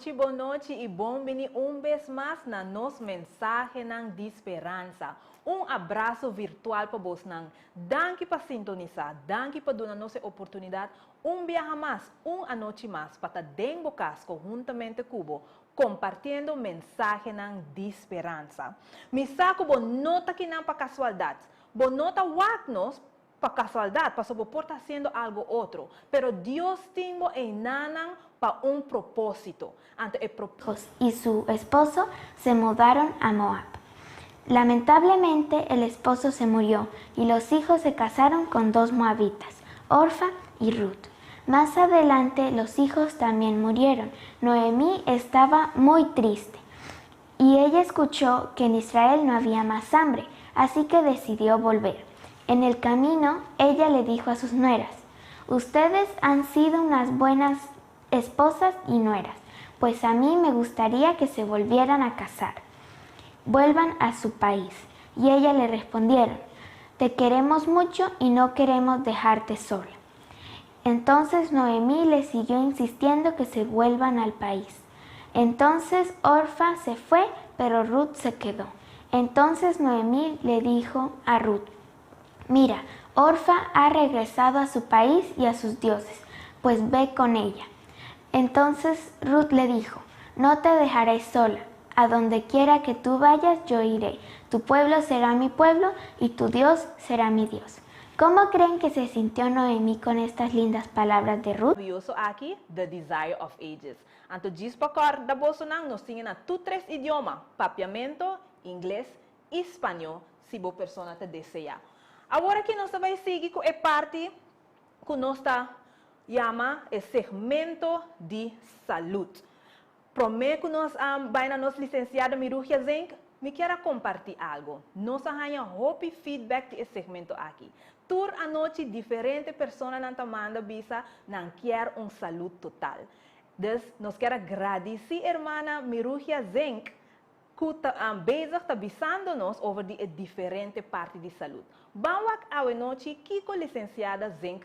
Nochi, bon nochi i bon bini un bes mas na nos Mensahenan di Speransa. Un abraso virtual pa bosnan. Danki pa sintonisá, danki pa duna nos e oportunidat un biaha mas, un anochi mas, pa ta den bo kas konhuntamente ku bo, kompartiendo Mensahenan di Speransa. Mi sa ku bo no ta kinan pa kasualdat. Bo no ta wak nos pa kasualdat, pasobra bo por ta hasiendo algu otro. Pero Dios tin bo einanan pa un propósito. Anto e Hijos y su esposo se mudaron a Moab. Lamentablemente, el esposo se murió y los hijos se casaron con dos moabitas, Orfa y Ruth. Más adelante, los hijos también murieron. Noemí estaba muy triste y ella escuchó que en Israel no había más hambre, así que decidió volver. En el camino, ella le dijo a sus nueras: "Ustedes han sido unas buenas esposas y nueras, pues a mí me gustaría que se volvieran a casar. Vuelvan a su país". Y ellas le respondieron: "Te queremos mucho y no queremos dejarte sola". Entonces Noemí le siguió insistiendo que se vuelvan al país. Entonces Orfa se fue, pero Ruth se quedó. Entonces Noemí le dijo a Ruth: "Mira, Orfa ha regresado a su país y a sus dioses, pues ve con ella". Entonces Ruth le dijo: "No te dejaré sola. A donde quiera que tú vayas, yo iré. Tu pueblo será mi pueblo y tu Dios será mi Dios". ¿Cómo creen que se sintió Noemí con estas lindas palabras de Ruth? Maraviyoso aki, The Desire of Ages. Anto djis pa kòrda bosonan, nos tin na tur tres idioma, papiamento, ingles i spañó, si bo persona ta deseá. Awor aki nos bai sigui ku e parti ku nos ta yama e segmento di salú. Promé ku nos bai na nos lisensiado Mirugia Zenk, mi ke kompartí algu. Nos a haña hopi feedback di e segmento aki. Tur anochi diferente personanan ta manda bisa nan ke un salú total. Dus nos ke gradisí ruman Mirugia Zenk ku ta bezig ta bisando nos over di diferente parti di salú. Ban wak awe nochi kiko lisensiada Zenk.